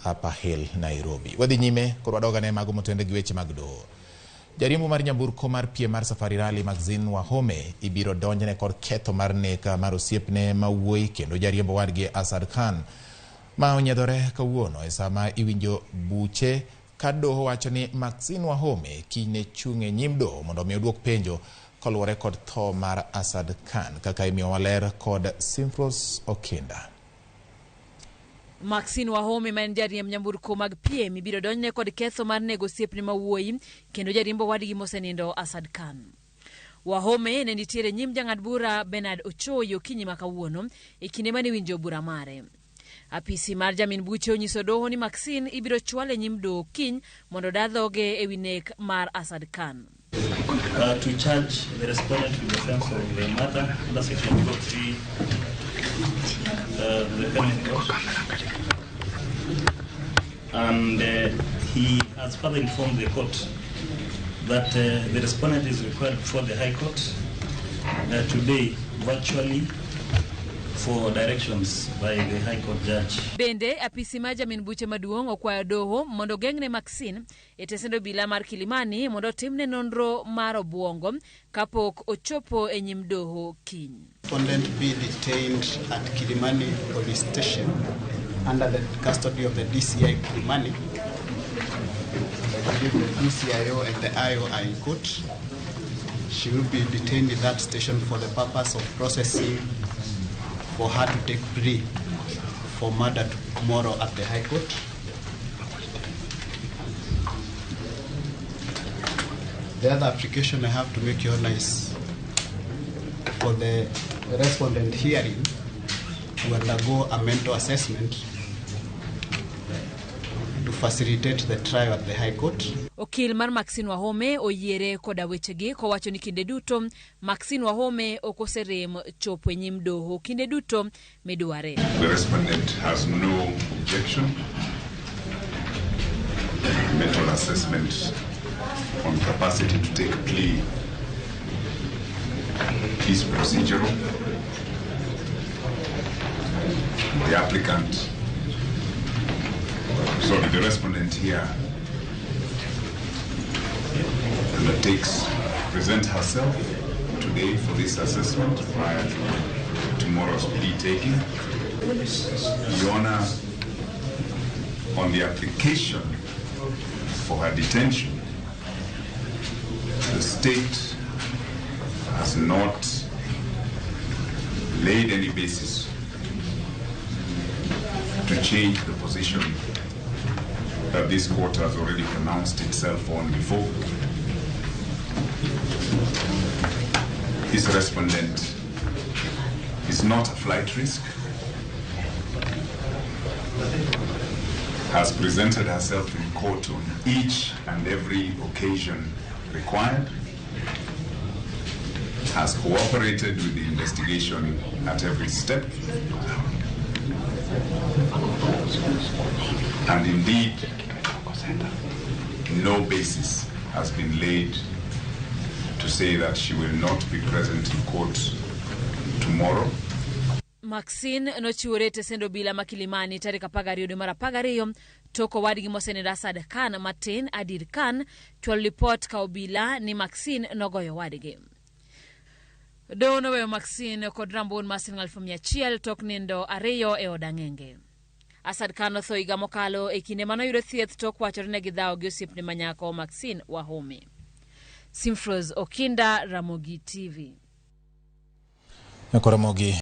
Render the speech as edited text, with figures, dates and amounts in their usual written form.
Upper Hill, Nairobi. Wadhi nyime kod wadogane mago motenore gi weche mag doho. Jariembo mar nyamburko mar piem mar Safari Rally Maxine Wahome ibiro donjne kod ketho mar nek mar osiepne ma wuoyi kendo jariembo wadgi Asad Khan ma onyiedhore kawuono e sama iwinjo buche ka doho wacho ni Maxine Wahome kiny ne chung' e nyim doho mondo mi oduok penjo koluwore kod tho mar Asad Khan kaka imiyowa ler kod Simfros Okinda. Maxine Wahome ma en jariemb nyamburko mag piem ibiro donjne kod ketho mar nego osiepne ma wuoyi kendo jariembo wadgi mosenindo Asad Khan. Wahome ne nitiere nyim jang'ad bura Bernard Ochoi okinyi ma kawuono e kinde mane iwinjo bura mare. Apisi mar jamin buche onyiso doho ni Maxine ibiro chwal e nyim doho kiny mondo oda dhoge e wi nek mar Asad Khan. To charge the respondent with the offense of the murder under section 203 of the Penal Code. And he has further informed the court that the respondent is required before the High Court today virtually for directions by the High Court judge. Bende, apisi mar jamin buche maduong' okwayo doho mondo ogeng'ne Maxine e tesend obila mar Kilimani mondo otimne nonro mar obuongo kapok ochopo e nyim doho kiny. Respondent be detained at Kilimani Police Station under the custody of the DCI Kilimani. I believe the DCIO and the IO are in court. She will be detained in that station for the purpose of processing for her to take plea for murder tomorrow at the High Court. The other application I have to make, Your Honor, is for the respondent hearing to undergo a mental assessment to facilitate the trial at the High Court. Okil mar Maxine Wahome oyiere koda wechegi kowacho ni kinde duto Maxine Wahome ok oserem chopo e nyim doho kinde duto midware. The respondent has no objection. Mental assessment on capacity to take plea is procedural. The applicant, sorry, the respondent here undertakes present herself today for this assessment prior to tomorrow's plea taking. Your Honor, on the application for her detention, the state has not laid any basis to change the position that this court has already pronounced itself on before. This respondent is not a flight risk, has presented herself in court on each and every occasion required, has cooperated with the investigation at every step, and indeed, no basis has been laid to say that she will not be present in court tomorrow. Maxine nochiwore e tesend obila ma Kilimani tarik 12 dwe mar 12 tok owadgi mosenindo Asad Khan matin Adir Khan chwalo lipot ka obila ni Maxine nogoyo owadgi. Doho noweyo Maxine kod rambun mar siling 100,000 tok nindo ariyo e od ang'enge. Asad Khan notho higa mokalo e kinde manoyudo thieth tok wachore ne gidhawo gi osiepne ma nyako Maxine Wahome. Simfros Okinda, Ramogi TV. Ramogi.